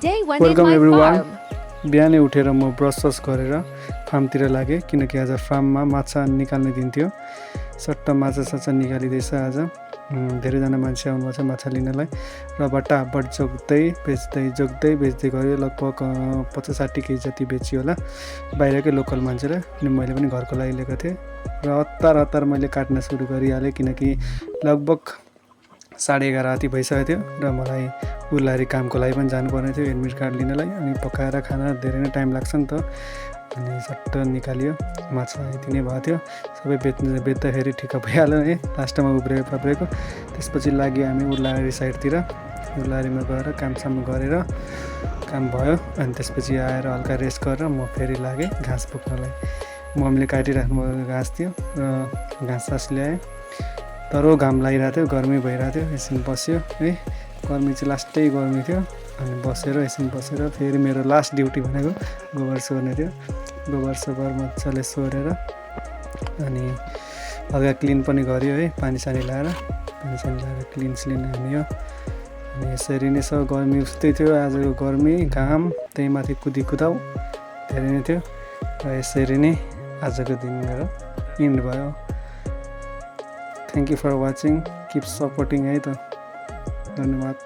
Day one in welcome my everyone farm. बिहानै उठेर म ब्रस गरेर फार्मतिर लागेँ किनकि आज फार्ममा माछा निकाल्ने दिन थियो सट्ट माछा निकालिँदैछ आज धेरैजना मान्छे आउनुभएको छ माछा लिनलाई र बट्टाबट जोग्दै बेच्दै गयो लगभग 50-60 केजी जति बेचियो होला बाहिरकै लोकल मान्छेले अनि मैले पनि घरको लागि लिएको थिएँ र हतार मैले काट्न सुरु गरिहालेँ किनकि लगभग 11:30 राति भइसकेको थियो र मलाई उर्लारी कामको लागि पनि जानुपर्ने थियो एडमिट कार्ड लिनलाई अनि पकाएर खाना धेरै नै टाइम लाग्छ नि त अनि सट्ट निकालियो माछा यति नै भएको थियो सबै बेच्दाखेरि ठिक्क भइहाल्यो है लास्टमा उब्रेको त्यसपछि लाग्यो हामी उर्लारी साइडतिर उर्लारीमा गएर कामसाम गरेर काम भयो अनि त्यसपछि आएर हल्का रेस्ट गरेर म फेरि लागेँ घाँस बोक्नलाई मम्मीले काटिराख्नु घाँस थियो र घाँस ल्याएँ तर घाम लागिरहेको थियो गर्मी भइरहेको थियो एकछिन बस्यो है गर्मी चाहिँ लास्टै गर्मी थियो अनि एकछिन बसेर फेरि मेरो लास्ट ड्युटी भनेको गोबर सोर्ने थियो गोबर मजाले सोरेर अनि हल्का क्लिन पनि गरियो है पानी सानी लाएर क्लिन हानियो अनि यसरी नै सब गर्मी उस्तै थियो आजको गर्मी घाम त्यही माथि कुदाउ धेरै नै थियो र यसरी नै आजको दिन मेरो इन्ड भयो thank you for watching keep supporting है त धन्यवाद।